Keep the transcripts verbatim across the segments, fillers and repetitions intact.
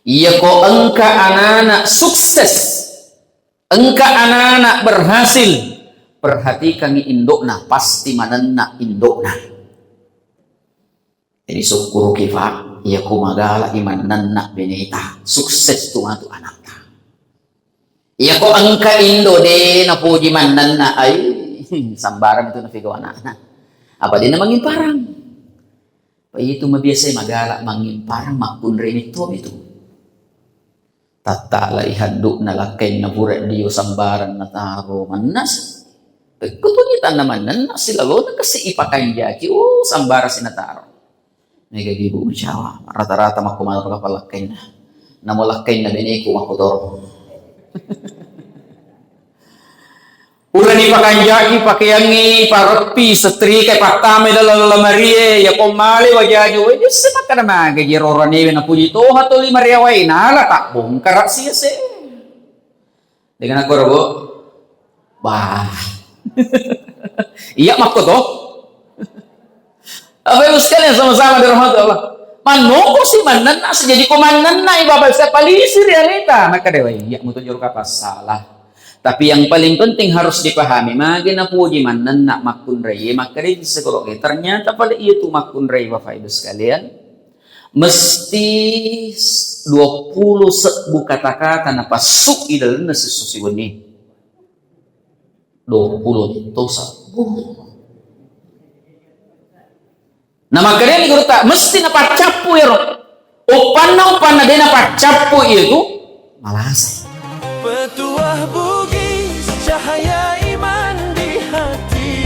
Iyako engka anana sukses, engka anana berhasil, perhatikangi indokna, pasti manenna indokna. Jadi sukkuruki, Pak, iyako magala i manenna beneta, sukses tu matu anakta. Iyako engka indo de napoji manenna, ai, sambarang itu nafigau anakna. Apa de namangimparang? Itu mabiasa magala mangimparang, makkunrai metto itu. Tattalai haddukna lakkainna pura dio sambarang nataro mannas. Pekko tu nitanna manenna silalona kasi ipakanjaki, oh, sambarang sinataro. Mega ibu macawa, rata-rata makko manaro kapang lakkainna. Namo lakkainna beneku makkotoro. Purani pakanjaki pakeangngi, pareppi, setrika, pattamai dalam lamarie, ya ko male wajaji, weh, jesse makkada mage jero ranewe napuji toha toli maria wae, nala tak bongkara sise. Dengan aku robo, bah. Iya makko to. Bapak Ibu sekalian sama-sama dirahmati Allah. Manoko si manenna, sejadi ko manenna, ibabat saya polisi realita. Maka dewa, iya mutu juru kata salah. Tapi yang paling penting harus dipahami, mage napuji manenna makkunrai, maka dia sekolo. Ternyata pada iya tu makkunrai, Bapak Ibu sekalian, mesti dua puluh sebbu kata-kata napassu i dalenna sesso siwenni. Dua puluh tosa. Nah, makanya ini guru tak mesti napaccappu ero. Uppanna, uppanna de napaccappu itu malasai. Petuah Bugis, cahaya iman di hati.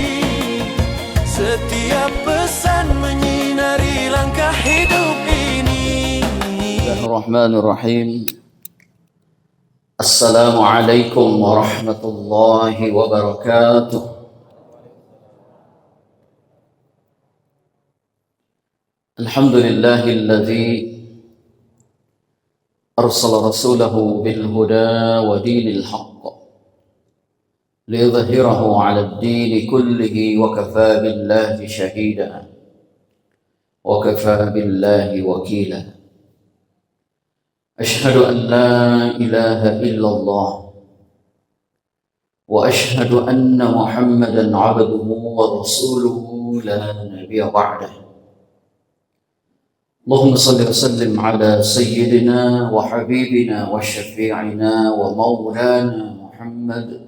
Setiap pesan menyinari langkah hidup ini. Bismillahirrahmanirrahim. Assalamualaikum warahmatullahi wabarakatuh. الحمد لله الذي أرسل رسوله بالهدى ودين الحق ليظهره على الدين كله وكفى بالله شهيدا وكفى بالله وكيلا. أشهد أن لا إله إلا الله وأشهد أن محمدا عبده ورسوله لا نبي بعده. اللهم صل وسلم على سيدنا وحبيبنا وشفيعنا ومولانا محمد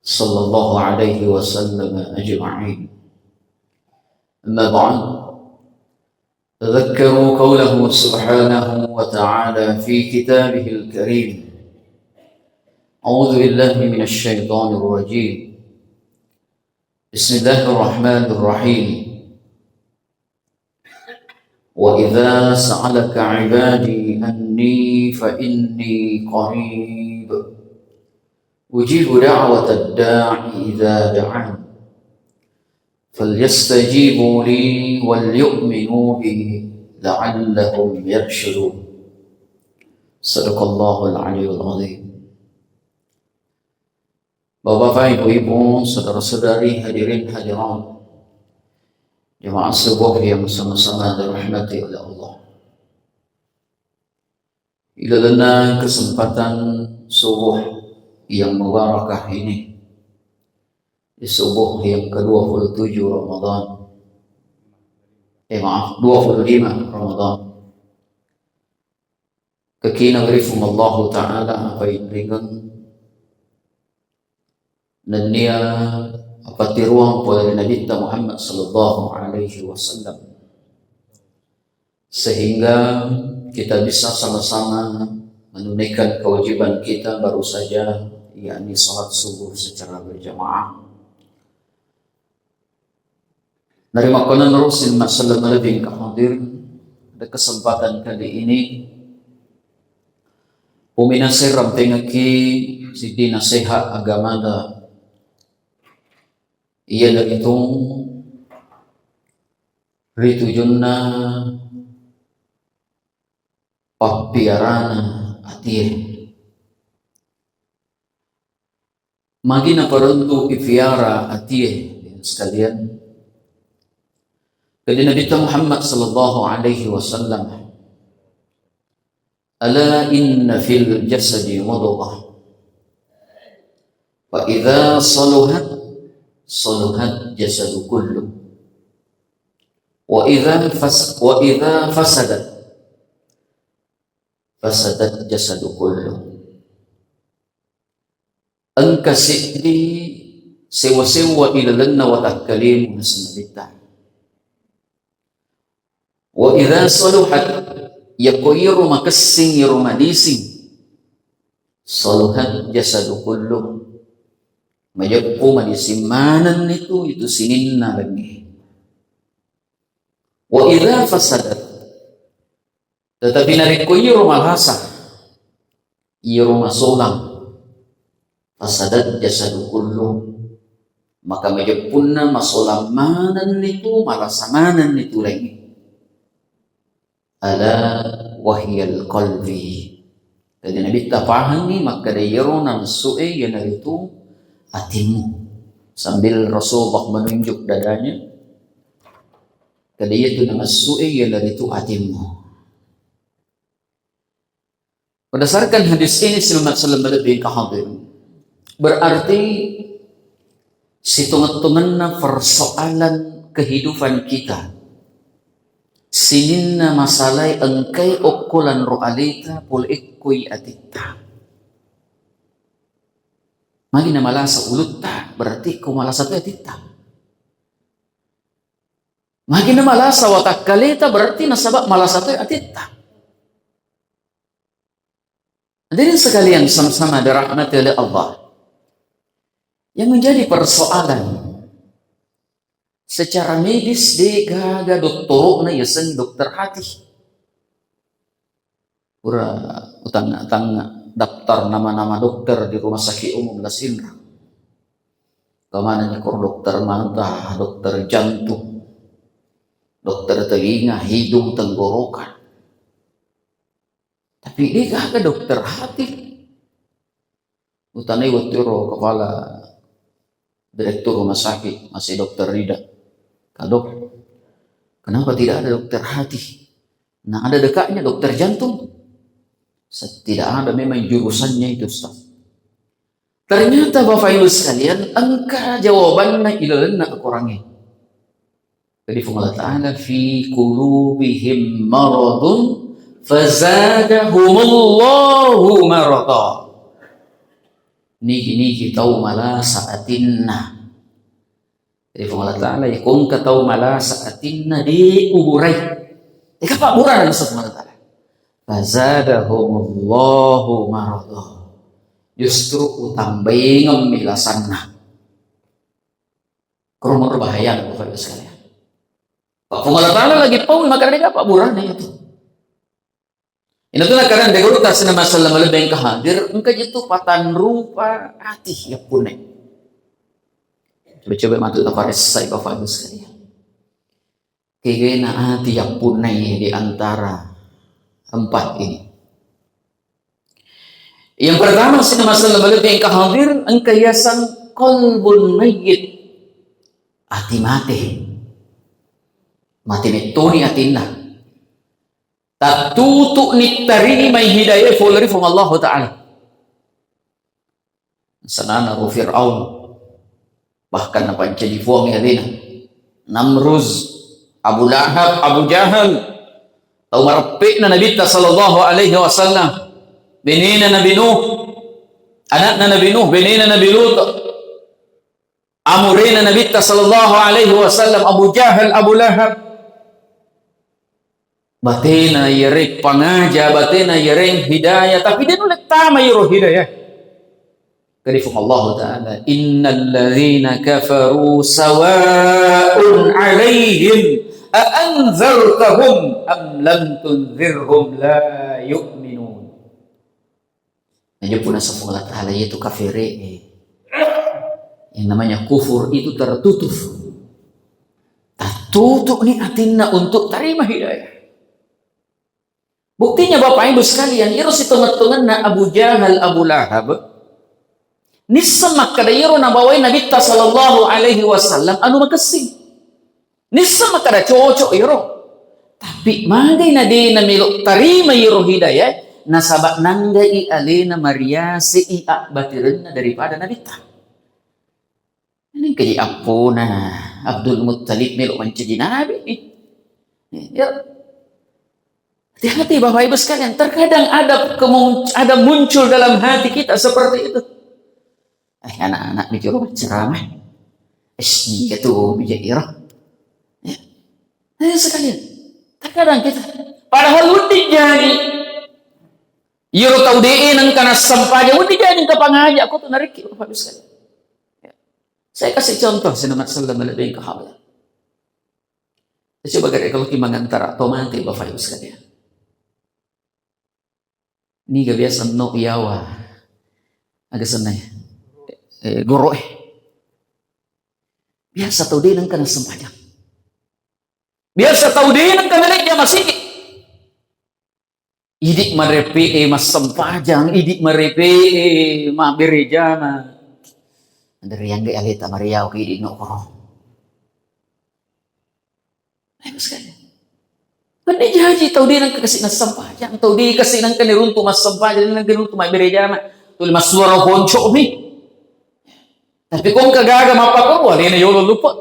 صلى الله عليه وسلم أجمعين. أما بعد، تذكروا قوله سبحانه وتعالى في كتابه الكريم. أعوذ بالله من الشيطان الرجيم. بسم الله الرحمن الرحيم. وإذا سألك عبادي أني فإني قريب أجيب دعوة الداع إذا دعان. فليستجيبوا لي وليؤمنوا بي لعلهم يرشدون. صدق الله العلي العظيم. Bapak-bapak, ibu-ibu, saudara-saudari, hadirin hadirat, jemaah subuh yang sama-sama dirahmati oleh Allah. Ilalenna kesempatan subuh yang mubarakah ini, di subuh yang kedua puluh tujuh Ramadan, eh, maaf, dua puluh lima Ramadan, kekina berifung Allahu Ta'ala apa yang ringan, nennia apatiruang pole ri Nabitta Muhammad sallallahu alaihi wasallam, sehingga kita bisa sama-sama menunaikan kewajiban kita baru saja, yakni salat subuh secara berjamaah. Narimakkonanro sining masselleng malebbi engka hadir, pada kesempatan kali ini, uminasai rampengekki siddi nasehat agamada, iyanaritu ritujunna pappiarana atie. Magi naparellu ifiara atie, sekalian? Jadi Nabi Muhammad sallallahu alaihi wasallam Ala inna fil jasadi mudghah. Fa idza saluhat, saluhat jasadu kullu. Wa idza fas-, wa idza fasadat, fasadat jasadu kullu. Engka seddi sewa-sewa ilalenna watakkalemu naseng Nabitta. Wa idza saluhat, yakko iyaro makessing, iyaro madising, saluhat jasadu kullu, majeppu madising manenni tu itu sininna lengnge. Wa idza fasadat, tetapi narekko iyaro malasa, iyaro masolang, fasadat jasadu kullu, maka majeppunna masolang manenni tu, malasa manenni tu laingnge. Ala wahiyal qalbi. Jadi Nabitta pahangngi makkeda iyaro nafsu'e iyanaritu atimmu. Sambil Rasulullah menunjuk dadanya, kada iyatu nafsu'e iyanaritu atimmu. Berdasarkan hadis ini, selamat salam lebih hadir. Berarti sitonget-tongenna persoalan kehidupan kita, sininna masalai engkai okkolan ro aleta pole ekkoi atitta. Magi na malasa ulutta, berarti ko malasa tu atitta. Magi na malasa watakkaleta, berarti nasaba malasa tu atitta. Hadirin sekalian sama-sama dirahmati oleh Allah. Yang menjadi persoalan, secara medis de gaga dottoro'na yaseng dokter hati. Pura utangnga-tangnga daftar nama-nama dokter di Rumah Sakit Umum Lasinra. Kemanani koro dokter mata, dokter jantung, dokter telinga, hidung, tenggorokan. Tapi de gaga dokter hati. Utanai wettu ro kepala direktur rumah sakit, masih dokter Rida. Kadok, kenapa tidak ada dokter hati? Nah, ada dekatnya dokter jantung. Tidak ada memang jurusannya itu, Ustaz. Ternyata Bapak Ibu sekalian, engka jawabanna ilalenna Al-Quran. Jadi Puang Allah Ta'ala, "Fi qulubihim maradun fazadahumullahu marada." Nigi-nigi tau malasa atinna. Jadi Puang Allah Ta'ala, ya, ko engka tau malasa atinna de uburai. Eka pabburana naseng Puang Allah Ta'ala. Fazadahumullahu marada. Justru utambaingemmi lasanna. Koro moro bahaya, Bapak Ibu sekalian. Pak Puang Allah Ta'ala lagi pau, maka de gaga pabburana itu. Ina tu nakadang de guru tasna masalah malebeng ka hadir, engka je tu patan rupa ati yappunai. Coba-coba matu taparessai Bapak Ibu sekalian. Kegena ati yappunai di antara empat ini. Yang pertama, sini masalah balik yang hadir, engka yasang qalbun mayyit. Ati mate. Mate mettoni atinna. Tattutu nittarimai hidayah pole ri Puang Allah Ta'ala. Sanana ro Fir'aun. Bahkan napancaji puang alena. Namruz, Abu Lahab, Abu Jahal. Tau mareppe'na Nabitta sallallahu alaihi wasallam. Benena Nabi Nuh. Anakna Nabi Nuh, benena Nabi Lut. Amurena Nabitta sallallahu alaihi wasallam, Abu Jahal, Abu Lahab. Batena yareng pangaja, batena yareng hidayah, tapi de nulle tama iro hidayah. Kadi Puang Allah Ta'ala, "Innal ladzina kafaru sawa'un 'alaihim a anzartahum am lam tunzirhum la yu'minun." Naja puna Puang Allah Ta'ala, yaitu kafir, eh. Yang namanya kufur itu tertutup. Tertutup ni atinna untuk terima hidayah. Buktinya, Bapak Ibu sekalian, iro sitonget-tongenna Abu Jahal, Abu Lahab, nisseng makkeda iro nabawai Nabitta sallallahu alaihi wasallam anu makessing. Nisseng makkeda cocok iro. Tapi magai na de namelo tarima iro hidayah, nasaba nanggai alena mariase'i abbatirenna daripada Nabitta. Ini kaji appona Abdul Muttalib melo mancaji nabi. Ya. Hati-hati Bapak Ibu sekalian, terkadang ada kemun-, ada muncul dalam hati kita seperti itu. Eh, anak-anak mikir ceramah. Eh, iya tuh, mikir. Ya. Nah, sekalian. Terkadang kita, padahal wedding jaji. Iyaro tau de'e nengka nassempajang, wedding jaji engka pangajak ko tu narikki, Bapak Ibu sekalian. Ya. Saya kasih contoh, sina masallah malebbeng ke hal. Saya coba gare kalau ki mangantara to mate, Bapak Ibu sekalian. Niga biasa no yawa. Aga senna ya? Eh, goro eh. Biasa tau de'e nengka nassempajang. Biasa tau de'e nengka nalejja masigi. Idi marepe e massempajang, idi marepe e mabbere jama. Dari yang aleta mariau ke idi no koro. Ayo sekali. Penne jaji tau de'e nengka kasi nassempajang, tau de'e kasi nengka niruntu massempajang, nengka niruntu mabbere jama. Tuli massuara ponco mi. Tapi kong kagaga mappakoro, alena yolo lupa.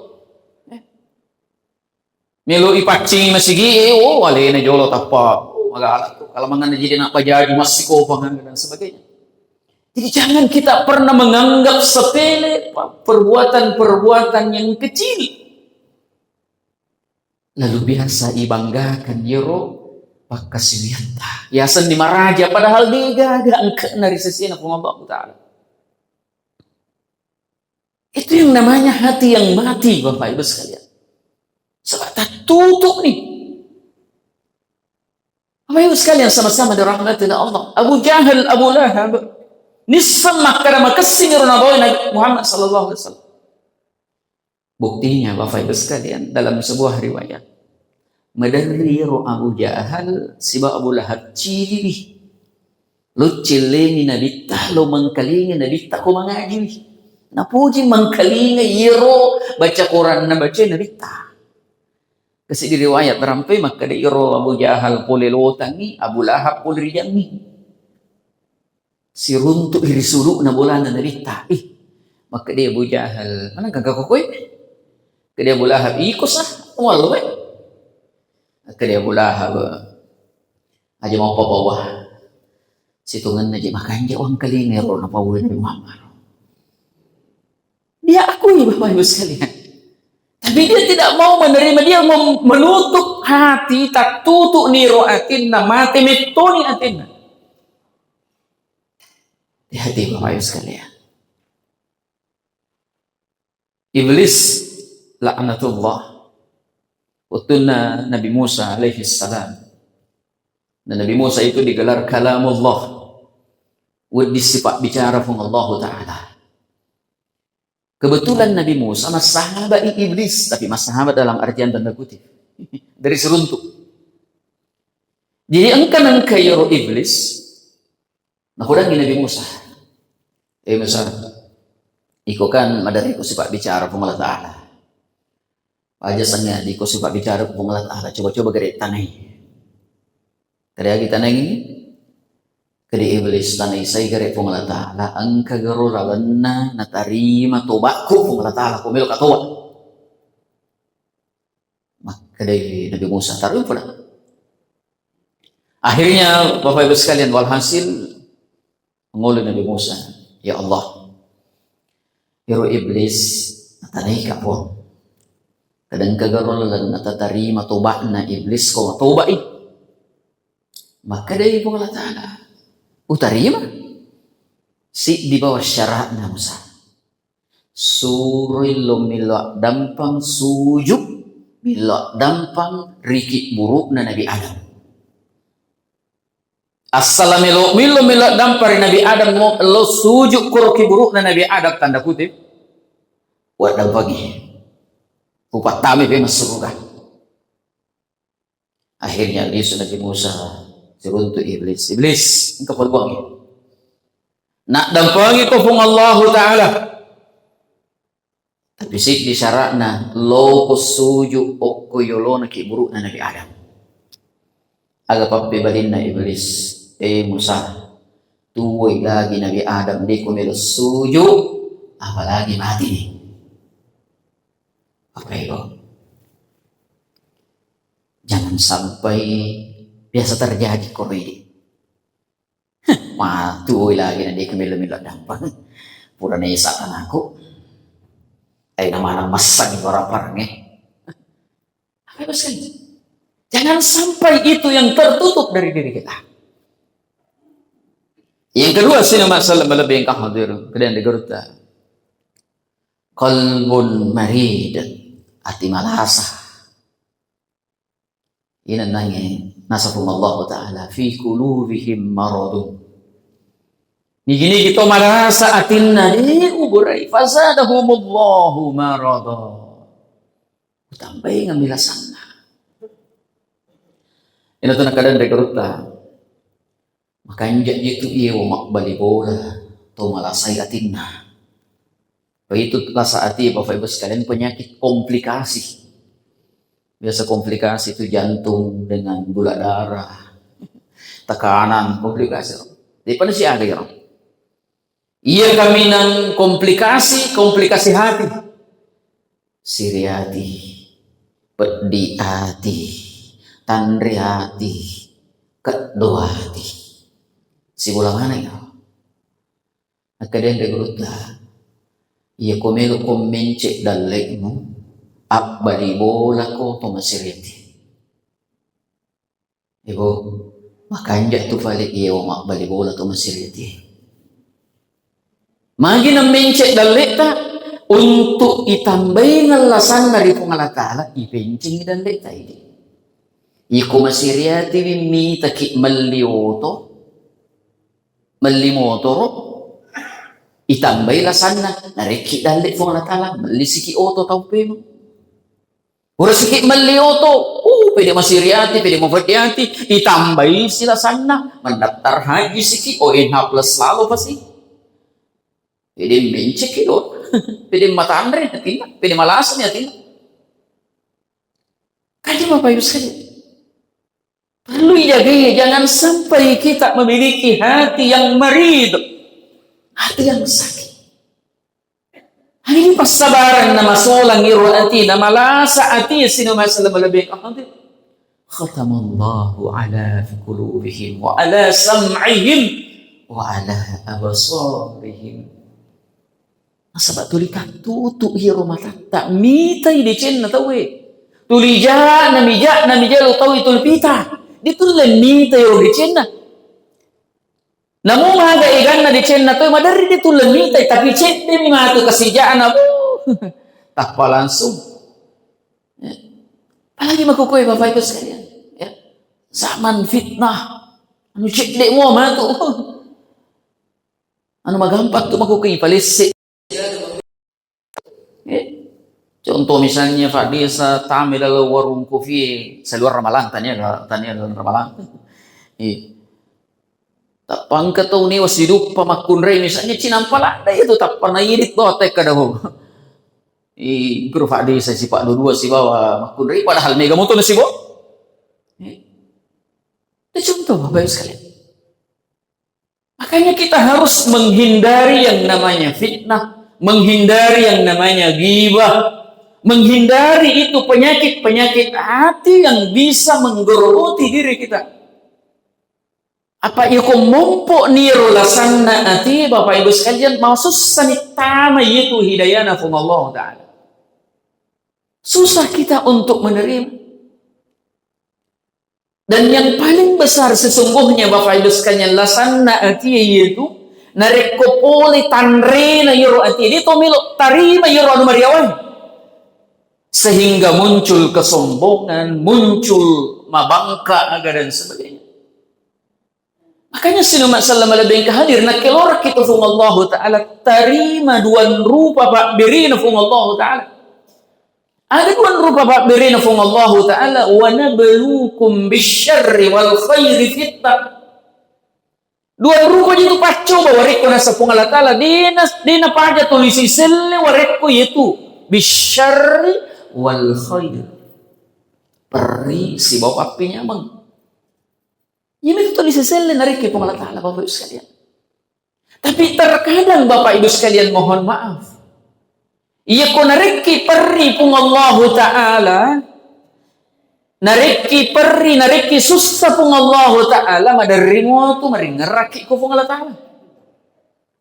Melo ipaccingi masigi, eh, oh, alena jolo tappa, oh, magala tu. Kalau mangan jadi nak pajaju masih kopangan dan sebagainya. Jadi jangan kita pernah menganggap sepele perbuatan-perbuatan yang kecil. Lalu biasa ibanggakan yero pakkasiwiatta. Yasenni maraja padahal de'gaga engkana ri sesena Puang Allah Ta'ala. Itu yang namanya hati yang mati, Bapak Ibu sekalian. Sebab tertutup nih. Bapak Ibu sekalian sama-sama dirahmati oleh Allah. Abu Jahal, Abu Lahab. Nisseng makkada makessing ro nabawa Nabi Muhammad sallallahu alaihi wasallam. Buktinya, Bapak Ibu sekalian, dalam sebuah riwayat, maderri ro Abu Jahal siba Abu Lahab cidiwi. Lo cellengi Nabitta, lo mengkalingi Nabitta ko mangajiwi. Napuji mengkalinga iyero baca Quran nabaca Nabitta. Kasi di riwayat rampe makkada iyero Abu Jahal pole lotangi, Abu Lahab pole rijangi. Siruntu iri sudukna bolana Nabitta. Ih, makkada Abu Jahal, mana gagga kokoi? Kada Abu Lahab, iko sa, wallo eh. Kada Abu Lahab, aja mau papawa. Situngenna je makanja wangkalinga ro napawa Nabi Muhammad. Dia akui, Bapak Ibu sekalian. Tapi dia tidak mau menerima, dia mem-, menutup hati, tertutup niro atinna, mate mettoni atinna. Hati-hati, Bapak Ibu sekalian. Iblis laknatullah. Wettunna Nabi Musa alaihi salam. Dan Nabi Musa itu digelar kalamullah. Wedding sifat bicara Puang Allahu Ta'ala. Kebetulan Nabi Musa massahabat i Iblis, tapi massahabat dalam artian tanda kutip. Dari seruntuk. Jadi engka nengka yoro Iblis, nakodangi Nabi Musa. Eh Musa, iko kan maderri ko sifat bicara Puang Allah Ta'ala. Aja sengaja iko sifat bicara Puang Allah Ta'ala, coba-coba gare tanai. Kada agi tanai ini? Kedi Iblis tanai sai gare Puang Allah Ta'ala, engka garo lalenna natarima tobatku Puang Allah Ta'ala, ko melo katobat. Makkedai Nabi Musa, taroi pula. Akhirnya, Bapak Ibu sekalian, walhasil, mengoleh Nabi Musa, "Ya Allah, iro Iblis, natanai ka Puang. Kadang kagaro lalang natatarima tobatna Iblis, ko tobai." Makkedai Puang Allah Ta'ala, "Utarima. Siddi bawang syaratna Musa." Suroi lo millau dampang sujud, millau dampang riki burukna Nabi Adam. Assala melo, millau, millau dampang ri Nabi Adam, mo lo sujud koro ki burukna Nabi Adam, tanda kutip, wa dampagi. Upattami pe massuruga. Akhirnya lisu Nabi Musa, siruntu Iblis. "Iblis, engka paluangi. Nak dampangi ko Puang Allahu Ta'ala. Tapi siddi syaratna, lo ko suju okko yolona ki burukna Nabi Adam." Aga pappebalinna Iblis? Eh Musa, tuwoi lagi Nabi Adam, de' ko melo suju, apalagi mati ni. Apa itu? Jangan sampai biasa terjadi koro idi. Matu lagi na de' ko melo-melo dampeng. Pura nesa tanaku. Ai na mana messang orang parang eh. Apa itu sekali? Jangan sampai itu yang tertutup dari diri kita. Yang kedua, sini masalah lebih engkau hadir. Kemudian di Garuda. Qalbun marid, ati malasa. Ina nange nasabung Allah Ta'ala, "Fi qulubihim maradun." Nigi-nigi to malasa atinna, de' uburai, "Fazadahumullahu marada." Utambai ngamilasanna. Ina tu nakadang rekruta. Makanja' itu iya wa mabbali bola to malasai atinna. Itu lasa ati, Bapak Ibu sekalian, penyakit komplikasi. Biasa komplikasi itu jantung dengan gula darah, tekanan, komplikasi. Jadi pada si ada ya. Iya kaminang komplikasi, komplikasi hati. Siri ati, peddi ati, tanri ati, keddo ati. Sibola maneng ya. Akkeda anre gurutta, iya ko melo ko mence dalle'mu, abbali bolako to masiri ati. Ebo, makanja tu fale iya mabbali bola to masiri ati. Magi nammence dalle'ta untuk itambai ngallasanna ri Puang Allah Taala, ipencengi dalle'ta idi. Iko masiri ati wi mitaki melli oto, melli motoro, itambai lasanna, narekki dalle Puang Allah Taala, melli siki oto tau pemeng. Pura siki melli oto, uh, pede masiri ati, pede mafeddi ati, itambai si lasanna, mendaftar haji siki, O N H plus lalo pasi. Pede menceki do, pede matanre atinna, pede malasani atinna. Kan dia Bapak Ibu sekalian. Perlu dijagai, jangan sampai kita memiliki hati yang marid, hati yang sakit. Ini passabaran na masolang iro ati, na malasa ati, sino masalah malebbi. Khatamallahu ala qulubihim wa ala sam'ihim wa ala absarihim. Nasaba tuli tattutu iyaro matatta, mitai decenna tauwe. Tuli ja'na mi, ja'na mi jalo tauwe tuli pita. Ditulle mitai iyaro decenna. Namu maga eganna decenna tauwe, maderri ditulle mitai, tapi cedde mi matu kasija'na. Tappa langsung. Ya. Apalagi makkukue Bapak Ibu sekalian. Ya. Zaman fitnah. Anu cedde mua matu. Anu magampang tu makkukue palesse. Eh, contoh misalnya Pak Desa tame dalam warung kopi saluar Ramalang, tania ga, tania dalam Ramalang. Eh, tappa engka tau newa siduppa makkunrai misalnya cinampa ladde itu tappa nairit bawa tekka dahu. Eh, guru Pak Desa sipak dua-dua sibawa makkunrai padahal mega moto nasibo. Eh, itu contoh Bapak Ibu sekalian. Makanya kita harus menghindari yang namanya fitnah, menghindari yang namanya ghibah, menghindari itu penyakit-penyakit hati yang bisa menggerogoti diri kita. Apa iko mompo niro lasanna ati, Bapak Ibu sekalian, mau susah nih tama itu hidayana Puang Allah Ta'ala. Susah kita untuk menerima. Dan yang paling besar sesungguhnya, Bapak Ibu sekalian, lasanna atie itu, narekko pole tanrena iyaro atie, de to melo tarima iyaro anu mariawae. Sehingga muncul kesombongan, muncul mabangka aga dan sebagainya. Makanya sinu masalama lebeng ka hadir, nakeloraki tu Fuang Allahu Ta'ala, tarima duan rupa pabberena Fuang Allahu Ta'ala. Ada duan rupa pabberena Fuang Allahu Ta'ala, "Wa nabluukum bisyarri wal khairi fitnah." Duan rupa jitu paccoba warekko nasa Fuang Allah Ta'ala, dena, dena paja tulisi selle warekko yetu bisyarri wal khair. Perri sibawa pappenyameng. Iya, itu tuli seselle narekki Puang Allah Ta'ala, Bapak Ibu sekalian. Tapi terkadang, Bapak Ibu sekalian, mohon maaf. Iya, ko narekki perri Puang Allahu Ta'ala, narekki perri, narekki sussa Puang Allahu Ta'ala, maderri motu maringerraki ko Puang Allah Ta'ala.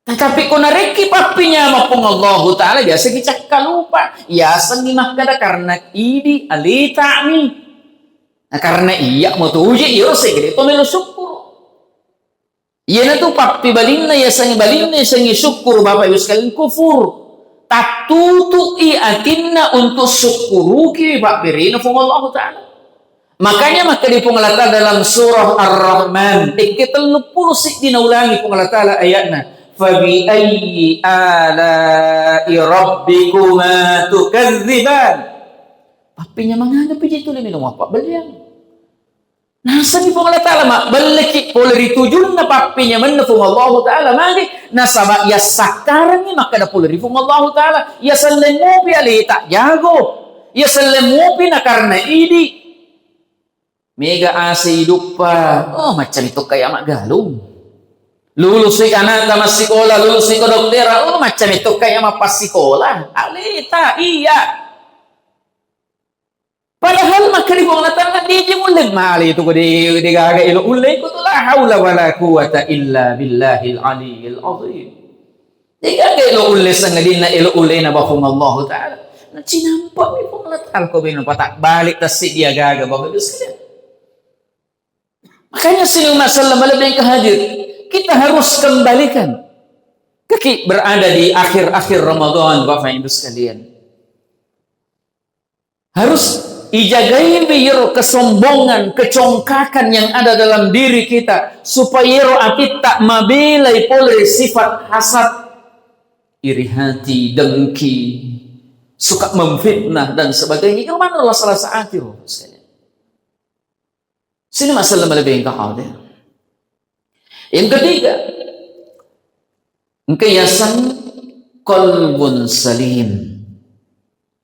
Tetapi ko narekki pappinyama Puang Allahu Ta'ala, biasa ki cakkalupa. Yasengngi makkada karena idi alitami. Nah, karena iya motuji, iyaro segede to melo syukur. Iyanatu pappibalinna yasengnge, balinna yasengnge syukur, Bapak Ibu sekalian, kufur. Tattutu'i atinna untuk sukkuruki pabberena Puang Allahu Ta'ala. Makanya makkeda Puang Allah Ta'ala dalam surah Ar-Rahman, tekke telluppulo siddi naulangi Puang Allah Ta'ala ayatna, "Fabi ayyi ala'i rabbikuma tukadziban?" Pappinyamangana piji tuli melo mappabelliang. Nasengngi Puang Allah Ta'ala, mabbelleki pole ri tujunna pappinyamenna Puang Allahu Ta'ala. Magi? Nasaba yassakkarengngi makkeda pole ri Puang Allahu Ta'ala, yaselleng mupi aleta jago, yaselleng mupi na karena idi. Mega ase iduppa, oh, maccani tokka iya maggalung. Lulusi anakta massikola, lulusi ko doktera, oh, maccani tokka iya mappassikola. Aleta, iya. Padahal makkeda Puang Allah Ta'ala, deje mulle male itu ko de, de gaga elo ulle ko tu, la haula wala quwata illa billahil aliyil azim. De gaga elo ulle sangadinna elo ulle na ba Puang Allah Ta'ala. Nah, cinampa mi Puang Allah Ta'ala ko beno patak balik tassi dia gaga Bapak Ibu sekalian. Makanya sini masalah lebih ke hadir. Kita harus kembalikan. Kaki berada di akhir-akhir Ramadan, Bapak Ibu sekalian. Harus ijagai iyaro kesombongan, kecongkakan yang ada dalam diri kita, supaya iyaro atitta mabelai pole sifat hasad, iri hati, dengki, suka memfitnah dan sebagainya. Itu mana Allah salah satu sekalian. Sini masalah lebih engkau deh. Yang ketiga, engka yaseng qalbun salim.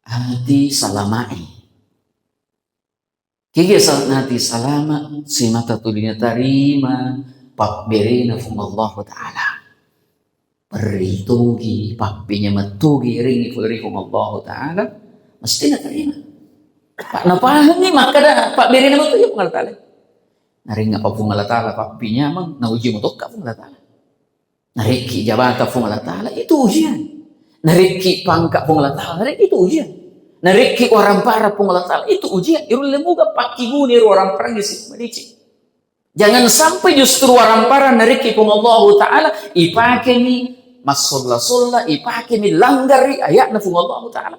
Hati salama'i. Kegi yaseng hati salama, simata tuli natarima pabberena Puang Allahu Ta'ala. Perri togi, pappinyameng togi, ringi pole ri Puang Allahu Ta'ala, mesti natarima. Pa-, napahangi makkada pabberena metu iya Puang Allah Ta'ala. Naringa pa Puang Allah Ta'ala pappinyameng, nauji motokka Puang Allah Ta'ala. Narekki jabata Puang Allah Ta'ala, itu ujian. Narekki pangka Puang Allah Ta'ala, narekki itu ujian. Narekki warampara Puang Allah Ta'ala, itu ujian. Irulle muga pakkiguni ro waramparangnge si madeceng. Jangan sampai justru warampara narekki Puang Allahu Ta'ala, ipakemi massolla-solla, ipakemi langgari ayatna Puang Allahu Ta'ala.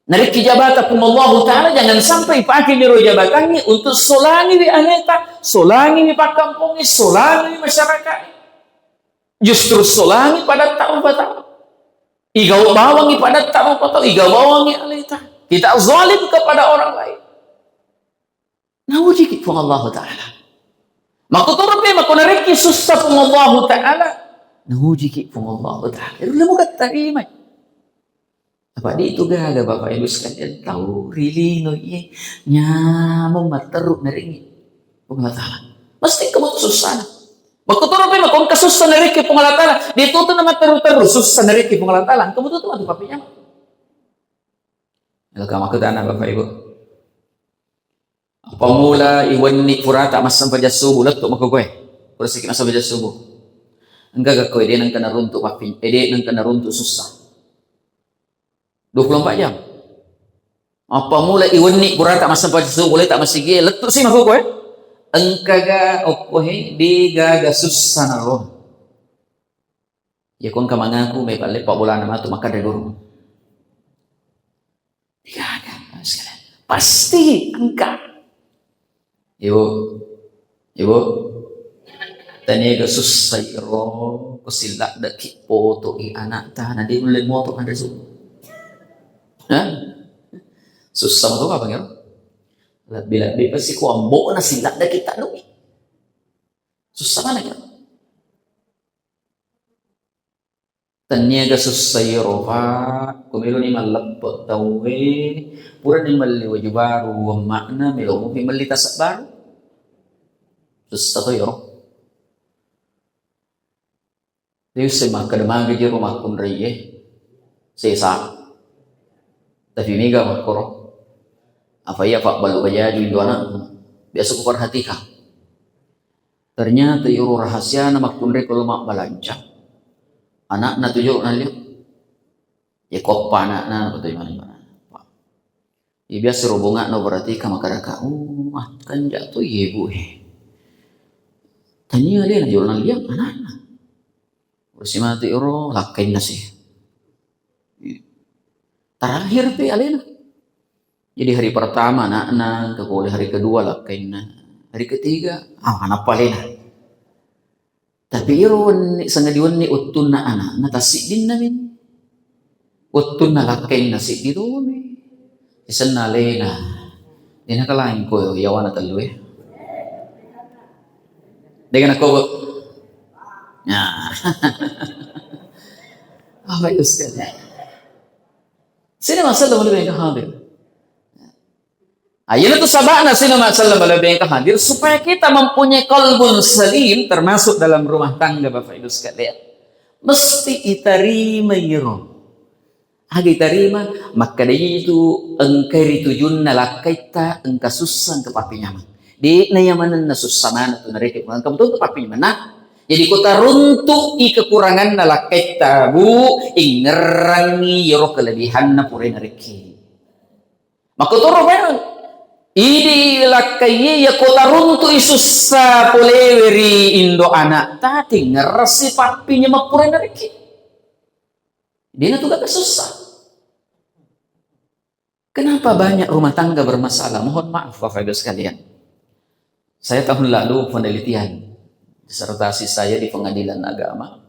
Narekki jabata Puang Allahu Ta'ala, jangan sampai ipakemi ro jabatangnge untuk solangiwi aneta, solangiwi pakkampongnge, solangiwi masyarakat. Justru solangi padatta rupa tau. Igau bawangi padatta rupa tau, igau bawangi aleta. Kita zalim kepada orang lain. Naujiki Puang Allahu Ta'ala. Makkutoro pe, makko narekki sussa Puang Allahu Ta'ala, naujiki Puang Allahu Ta'ala. Irulle muga tarimai. Apa di itu gaga, Bapak Ibu sekalian, tau ri lino iye nyameng matteru narengi Puang Allah Ta'ala. Mesti kamu tuh susah. Makkutoro pe, makko engka sussa narekki Puang Allah Ta'ala, di itu tuh nama teru-teru sussa narekki Puang Allah Ta'ala. Kamu tuh tuh matu papi nyameng. Leka makkutana, Bapak Ibu. Apa mula iwenni purata massempajang subuh, lettu mako koe. Pura sikki massempajang subuh. Engka ga koe, de nengka naruntuk pappi-, eh, de nengka naruntuk sussa. Dua puluh empat jam. Apa mula iwenni purata massempajang subuh, leta masigi, lettu si mako koe. Engka ga okko he, de gaga sussa naro. Iya ko engka mangaku, mai palle pabbolana matu makkeda guru. Degaga, sekalian. Pasti engka. Ibu, ibu, taniaga sussai ro, ko silladdeki poto i anakta, na de nulle moto anre subuh. Hah? Sussa moto apa ngero? Lebbi-lebbi pasti ko ambo na silladdeki tadui. Sussa mana kira? Tenniaga sussai ro, Pak. Ko meloni malleppe tauwe, purani melli waju baru, emma'na melo mupi melli tasa baru. Tussa to iyaro. Liusse makkeda magi jero makkunraie sesa. Tapi mega makkoro. Apa iya pabbalu bajaju indo anakku. Biasa kuperhatikan. Ternyata iyaro rahasiana makkunrai ko lo mabbalanca. Anakna tu jero nalliang. Iya koppa anakna, betul mana. Iya biasa robongakna berarti ka makkadaka, "Oh, makkanja to iye, Bu, eh. Tania alena jolo nalliang anakna." Urusi mati ro lakkainna sih. Terakhir pe alena. Jadi hari pertama anakna, engka pole hari kedua lakkainna, hari ketiga, ah, anakpa alena. Tapi iro wenni, sangadi wenni wettunna anakna tassiddinna mi. Wettunna lakkainna siddi tomi. Sisenna alena. Dena kalaing ko yawana tellu e. Dega nakko. Nah. Apa itu sekali? Sini masalah lebih hadir. Ah, iyanatu saba'na sino masallam lebih hadir supaya kita mempunyai qalbun salim termasuk dalam rumah tangga, Bapak Ibu sekalian. Mesti itarima iro. Aga itarima, makkeda itu engka ri tujunna lakkaitta, engka sussa, engka pappinyameng. De'na iya manenna sussa maneng tu narekki, engka betul tu pappinyameng. Nah, jadi ko taruntu'i kekuranganna lakkaitta, Bu, ingngerangngi iyaro kelebihanna pura narekki. Makkotoro memang. Idi lakkaiye iya ko taruntu'i sussa polewe ri indo anakta, tingngerrasi pappinya mappura narekki. Dena tu gaga sussa. Kenapa banyak rumah tangga bermasalah? Mohon maaf, Bapak Ibu sekalian. Saya tahun lalu penelitian disertasi saya di pengadilan agama.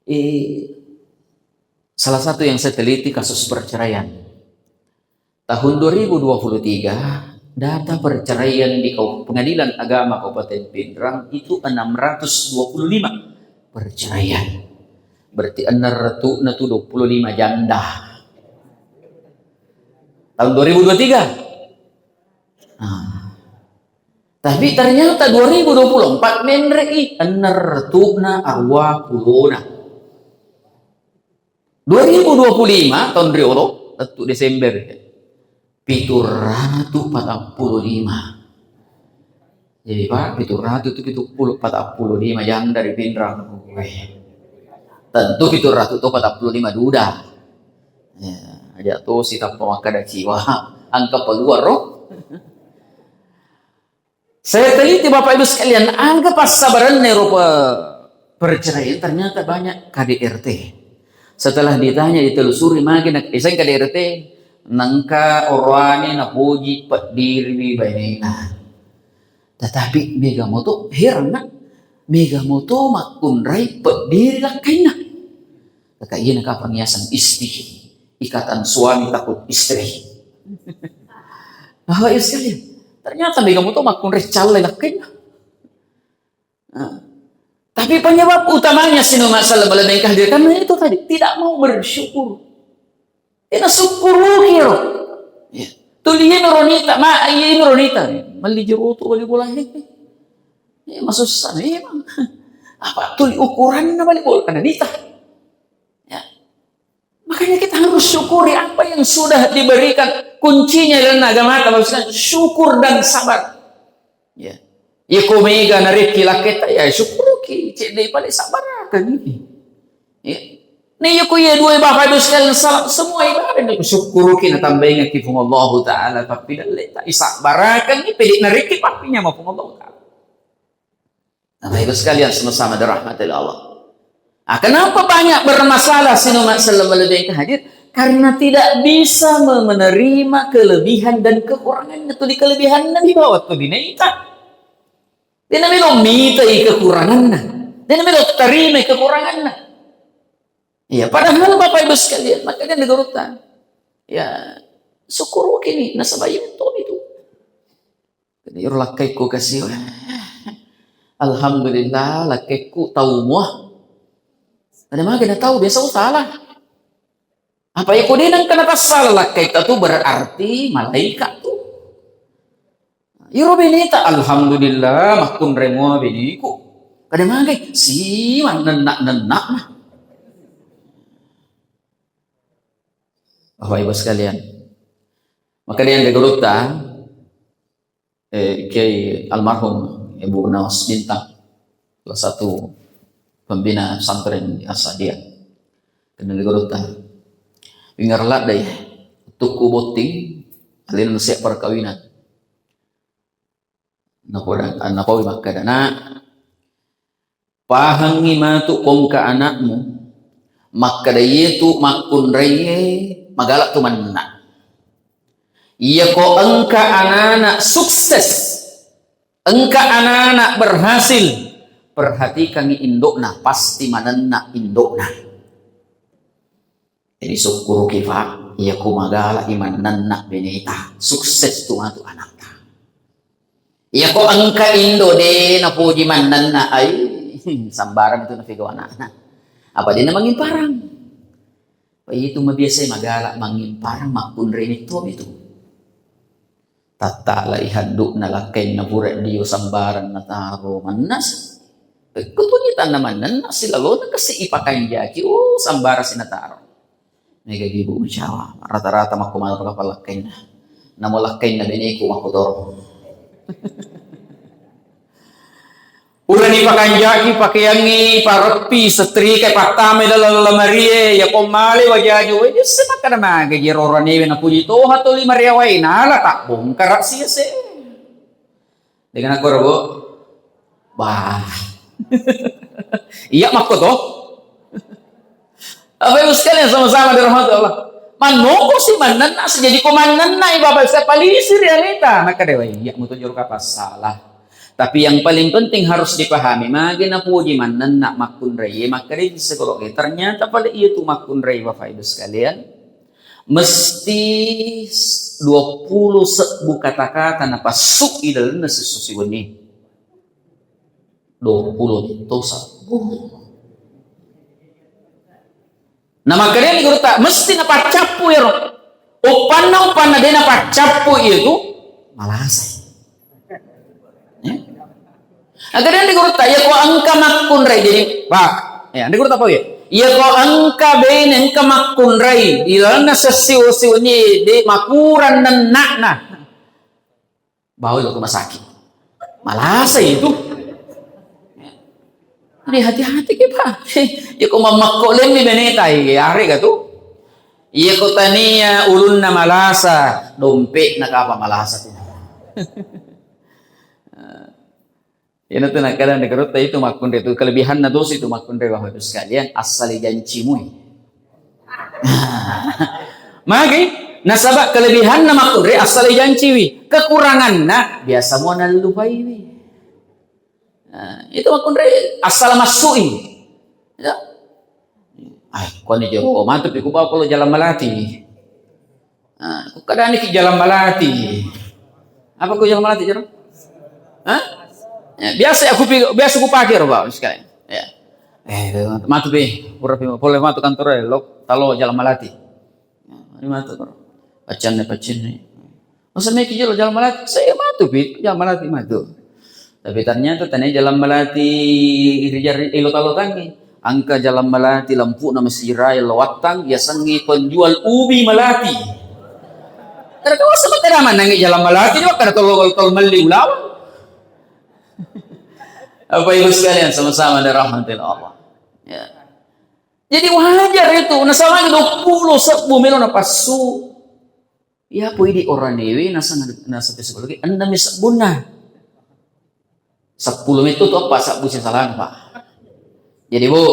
Eh, salah satu yang saya teliti kasus perceraian. Tahun dua ribu dua puluh tiga, data perceraian di Kau-, Pengadilan Agama Kabupaten Pinrang itu enam ratus dua puluh lima perceraian. Berarti enam ratus dua puluh lima janda. Tahun dua ribu dua puluh tiga. Nah. Tapi ternyata dua ribu dua puluh empat menre'i ennertuna arwa pulona. Dua ribu dua puluh lima tahun riolo, lettu Desember, pitu ratu patappulo lima. Jadi, Pak, pitu ratu tu pitu puluh patappulo lima janda ri Pinrang. Weh. Tentu pitu ratu tu patappulo lima duda. Ya, aja tu si tappa makkada ciwa. Angka paluar ro. Saya teliti, Bapak Ibu sekalian, aga passabarenna ero pe-, perceraian, ternyata banyak K D R T. Setelah ditanya, ditelusuri, magi na-, iseng K D R T, nengka oroane napoji peddiriwi bainena. Tetapi mega moto, heranna, mega moto makkunrai peddiri lakkainna. Kaka iya nakapang yaseng isti, ikatan suami takut istri. Bapak Ibu sekalian, ternyata mega moto makkunrai callai lakkainna. Nah, tapi penyebab utamanya sino masalah malebeng hadir karena itu tadi, tidak mau bersyukur. Ena sukkuruki ro. Ya. Tuli iyami ro nita, ma, iyami ro nita. Melli jeru tu bali bola he. Ya, masussa memang. Apa tuli ukuranna bali bola karena nita. Ya. Makanya kita harus syukuri apa yang sudah diberikan kuncinya dalam agama, maksudnya syukur dan sabar. Ya. Iya ko mega narekki lakketta, ya syukuruki, cedde pale sabbarakang. Ya. Nah, iya ko iya dua bapak ibu sekalian salah, semua ibadah ini syukuruki natambaingaki Puang Allahu Ta'ala, tapi dalle tak isabbarakang ini pede narekki pappinya ma Puang Allahu Ta'ala. Bapak Ibu sekalian, sama-sama dirahmati Allah. Ah, kenapa banyak bermasalah sino masalah lebih hadir? Karena tidak bisa me-, menerima kelebihan dan kekurangannya. Tuli kelebihanna dibawa tuli naita. Dia namanya mitai kekuranganna. Dia namanya terima kekuranganna. Iya, padahal Bapak Ibu sekalian, makanya negara utang. Ya, syukur ini nasaba itu itu. Jadi, ro lakkaikku kasi, alhamdulillah, lakkaikku tau mua. Ada magi na tau, biasa salah. Apa iko de nengka na tassala lakkaitta tu berarti malaikat tu. Iro beneta, alhamdulillah, makkunrai mua beneku. Kada magai, si mannenna-nenna mah. Bapak Ibu sekalian, maka dia yang gurutta, eh, Kiai almarhum Ibu Nawas Bintang, salah satu pembina pesantren di Asadiyah. Kenal gurutta. Wingar ladde, tukku botting, alena siap perkawinan. Napoda, napaui makkeda, "Nak, pahangngi matu ko engka anakmu, makkeda iyetu makkunraie magala tu manenna. Iyako engka anana sukses, engka anana berhasil, perhatikangi indokna, pasti manenna indokna." Jadi sukkuruki, Pak, iya ku magala i mannenna beneta. Sukses tu matu anakta. Iya ko engka indo de napoji mannenna, ai, sambarang tu nafigau anakna. Apa de namangimparang? Itu mabiasa magala mangimparang makkunrai ni to itu. Tattala i haddu'na lakkainna pura dio sambarang nataro mannas. Pekko tu ditanna mannenna silalona kasi ipakanjaki, oh, sambarang si nataro. Mega ibu macawa, rata-rata makko manaro kapang lakkainna. Namo lakkainna beneku makkotoro. Purani pakanjaki pakeangngi, pareppi, setrika, pattamai dalam lamarie, ya ko male wajaji, we, jesse makkada mage jero oranewe napuji toha toli mariawai, nala tabbongkara sise. Dengan aku robo. Bah. Iya makko to. Bapak Ibu sekalian sama-sama dirahmati Allah. Mannoko si mannenna, sejadi ko mannenna i Bapak Ibu sekalian, palisi realita. Maka dewa iya muto joro kapang salah. Tapi yang paling penting harus dipahami, mage napuji mannenna makkunrai, maka di sekolah. Ternyata pada iya tu makkunrai Bapak Ibu sekalian, mesti dua puluh sebbu kata-kata napassu i dalenna sesso siwenni. Dua puluh to sebbu. Na makkedani gurutta, mesti napaccappu ero. Uppanna, uppanna de napaccappu iya tu, malasai. Ya. Makkedani gurutta, iya ko engka makkunrai, jadi, Pak, ya, di gurutta apa ya? Iya ko engka bene, engka makkunrai, di lalenna sessiu-siuni, de makurang nenna'na. Bawa lo ke rumah sakit. Malasai itu. Jadi hati-hati ke, Pak. Ya ko mamakko lemmi beneta, ya, are ga tu. Iya ko tania ulunna malasa, dompetna kapa malasa tu. Iyana tu nakkeda nagarutta itu makkunrai tu, kelebihanna tu situ makkunrai, Bapak Ibu sekalian, assale jancimui. Magi, nasaba kelebihanna makkunrai assale janciwi, kekuranganna biasa mua nallupaiwi. Nah, itu makkunrai assala massui. Ya. Ai, koni jero matu pi ku bawa kalau jalan melati. Nah, ku kadani ki jalan melati. Apa ku jalan melati jero? Hah? Ya, biasa aku pi, biasa ku pakai ro, Pak, sekali. Ya. Eh, matu pi, pura pi, boleh matu kantor ya, lo talo jalan melati. Ya, mari matu, Pak. Pacanne, pacanne. Masa meki jolo jalan melati? Saya matu pi, jalan melati matu. Tapi ternyata tania jalan melati ri jari ilo talo tangi. Angka jalan melati lampu'na masijirae lo wattang, yasengngi penjual ubi melati. Kada kau sama kada manangi jalan melati, juga kada tolo tol melli ulawang. Apa Ibu sekalian sama-sama dirahmati Allah. Ya. Jadi wajar itu, nasaba dua puluh sebbu melo napassu. Iya, poi di oranewe nasang, nasang sepuluh lagi, enam sebbunna. Seppulo metto tu apa sabbu sisalana, Pak. Jadi, Bu,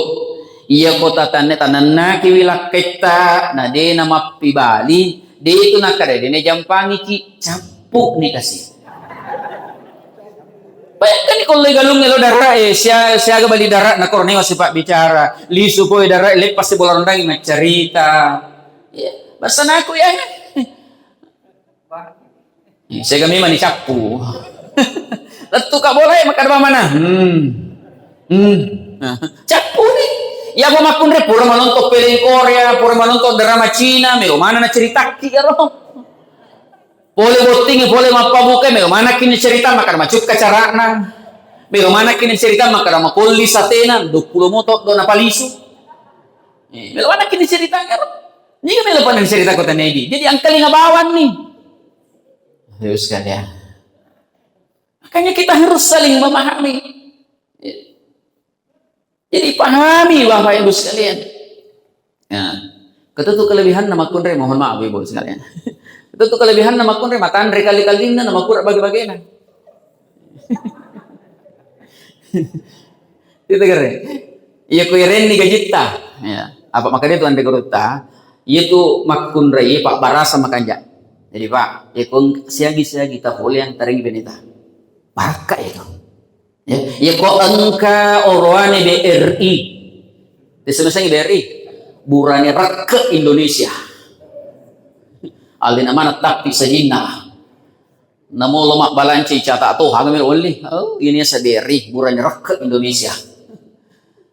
iya ko tatanne tanennaki wi lakketta, na de na mappibali, de tu nakkeda de na jampangiki, cappu ni kasi. Bayangkan ni ko le galung elo dara e, sia-, siaga bali dara na kornewa sipak bicara, lisu poi dara e, lepas si bola rondangi maccarita. Iya, basanaku ya. Siaga memang ni cappu. Lettu ka bola e, makkada mana? Hmm. Hmm. Nah, cappu ni. Iya, apa makkunrai pura manonton film Korea, pura manonton drama Cina, melo mana na ceritakki ero. Pole botting, pole mappabuka, melo manakki ni cerita makkada macukka carana. Melo manakki ni cerita makkada makolli satena, duappulo moto do napalisu. Eh, melo manakki ni cerita karo. Niga melo panang cerita kota Nedi. Jadi angkalinga bawang ni. Terus kan ya. Makanya kita harus saling memahami. Ya. Jadi pahami Bapak Ibu sekalian. Ya. Ketutu kelebihanna makkunrai, mohon maaf Ibu sekalian. Ketutu kelebihanna makkunrai, matanre kali-kalinna na makura bage-bagena. Itu kere. Iya ku irenni gajitta. Ya. Apa makanya tuan de gurutta? Iya tu makkunrai, iya Pak barasa makanja. Jadi Pak, iya ku siagi-siagi ta pole yang tarengi beneta. Barakka itu. Ya, ya ko engka oroane B R I. Disemesangi B R I. Burane rekke Indonesia. Alena mana tapi sajinna. Namo lo mabbalanci cata to, haga melo olli. Oh, ini asa B R I, burane rekke Indonesia.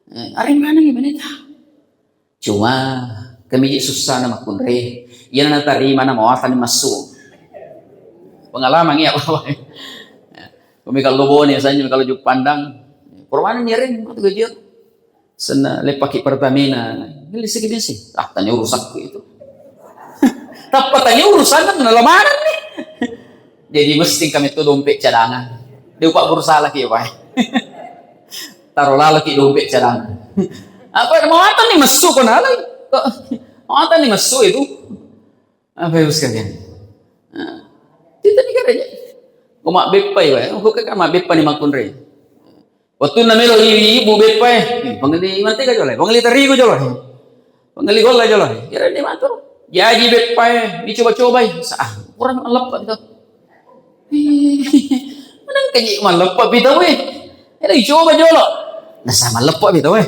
Eh, are mana ni beneta? Cuma, kemiji sussana makkunrai. Iyana natarima na mawatani massu. Pengalaman iya, Bapak. Kumi kalau Bone, misalnya kalau Juppandang, permana nyering, matu gajian. Senna lepaki Pertamina, ini listrik ini sih. Ah, tanya urusakku itu. Tappa tanya urusan kan, nala mana nih? Jadi mesti kami tuh dompet cadangan. Dia upah berusaha lagi ya, Pak. Taro lalaki dompet cadangan. Apa mawatani massu ko nalai? Ko mawatani massu itu. Apa ibu sekalian? Nah, kita ni gereja. Ko mabbeppai wae, ko ka mabbeppa ni makkunrai. Wettunna melo i-, ibu beppae, eh, pangelli mantega jolo, pangelli terigu jolo, pangelli golla jolo. Kira ni matur. Jaji beppae, dicoba-cobai. Sa-, ah, kurang malleppa itu. Menang kaji malleppa pi tau, eh. Ero icoba jolo. Nasa malleppa pi tau, eh.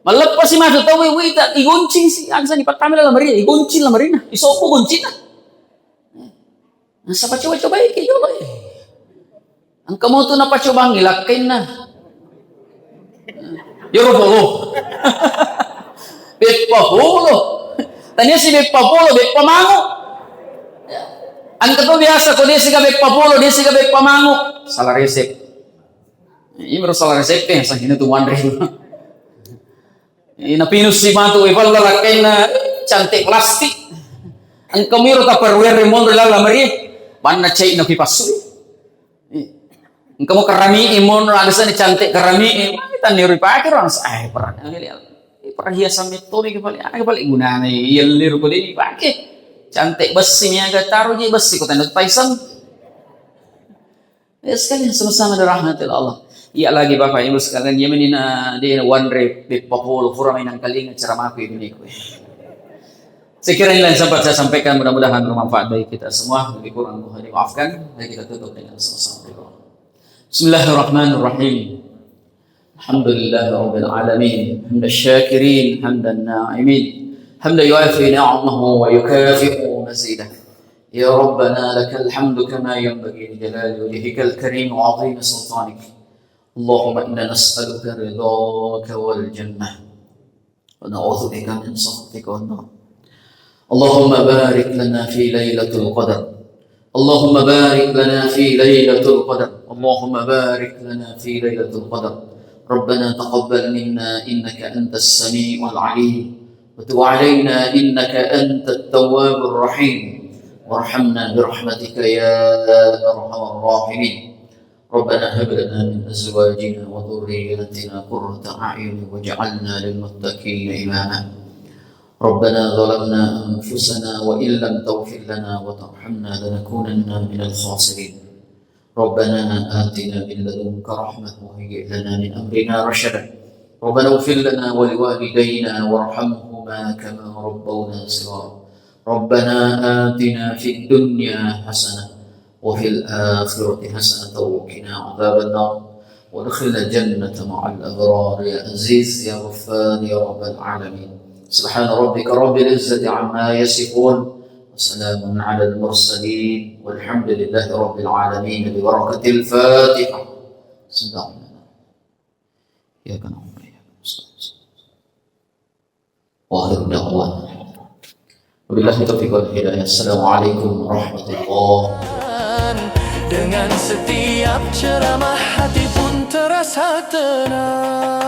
Malleppa si masuk tau, eh, wita, igoncing si, angsa ni pertama dalam ria, igoncing dalam ria, isopo goncing. Nasa pacoba-cobai ke jolo, eh. Engka motu napacobangi lakkainna. Yoro polo. Beppa polo. Tania si beppa polo, beppa mangu. Engka to biasa ko desi ka beppa polo, desi ka beppa mangu. Salah resep. Ini baru salah resep ya, sangkina tu wanre. Eh, napinussi matu, eh, palla lakkainna, eh, cantik plastik. Engka miro taperwerre monro lala marie, banna cai na kipassu. Eh, engka mo kerami'i monro, ada sana cantik kerami'i, eh, tanni ro ipake ro, eh, perang, eh, perhiasan metode ke paling, ah, paling gunana, iya liru ko dipake. Cantik besi niaga taro je besi ko tanda taisan. Ya, sekalian sama-sama dirahmati Allah. Iya lagi Bapak Ibu sekalian, iya menina di wanre beppa polo, pura menang kalinga ceramaku ini ku. Sekiranya yang sempat saya sampaikan mudah-mudahan bermanfaat bagi kita semua. Lebih kurang mohon dimaafkan. Mari kita tutup dengan sama-sama berdoa. Bismillahirrahmanirrahim. الحمد لله رب العالمين، حمد الشاكرين، حمد الناعمين، حمدا يوافي نعمه ويكافئ مزيده. يا ربنا لك الحمد كما ينبغي لجلال وجهك الكريم وعظيم سلطانك. اللهم إنا نسألك رضاك والجنة، ونعوذ بك من سخطك والنار. اللهم بارك لنا في ليلة القدر. اللهم بارك لنا في ليلة القدر. اللهم بارك لنا في ليلة القدر. ربنا تقبل منا إنك أنت السميع العليم، وتب علينا إنك أنت التواب الرحيم، وارحمنا برحمتك يا أرحم الراحمين. ربنا هب لنا من أزواجنا وذرياتنا قرة أعين واجعلنا للمتقين إماما. ربنا ظلمنا أنفسنا وإن لم تغفر لنا وترحمنا لنكونن من الخاسرين. ربنا آتنا من لدنك رحمة وهيئ لنا من أمرنا رشدا. ربنا اغفر لنا ولوالدينا وارحمهما كما ربونا صغارا. ربنا آتنا في الدنيا حسنة وفي الآخرة حسنة وقنا عذاب النار. وادخلنا الجنة مع الأبرار يا عزيز يا غفار يا رب العالمين. سبحان ربك رب العزة عما يصفون. وسلام على المرسلين. والحمد لله رب العالمين. ببركة الفاتحة. بسم الله الرحمن الرحيم. إياك نعبد وإياك نستعين. وآخر دعوانا. Wabillahi taufiq wal hidayah. Assalamualaikum warahmatullahi. Dengan setiap ceramah, hati pun terasa tenang.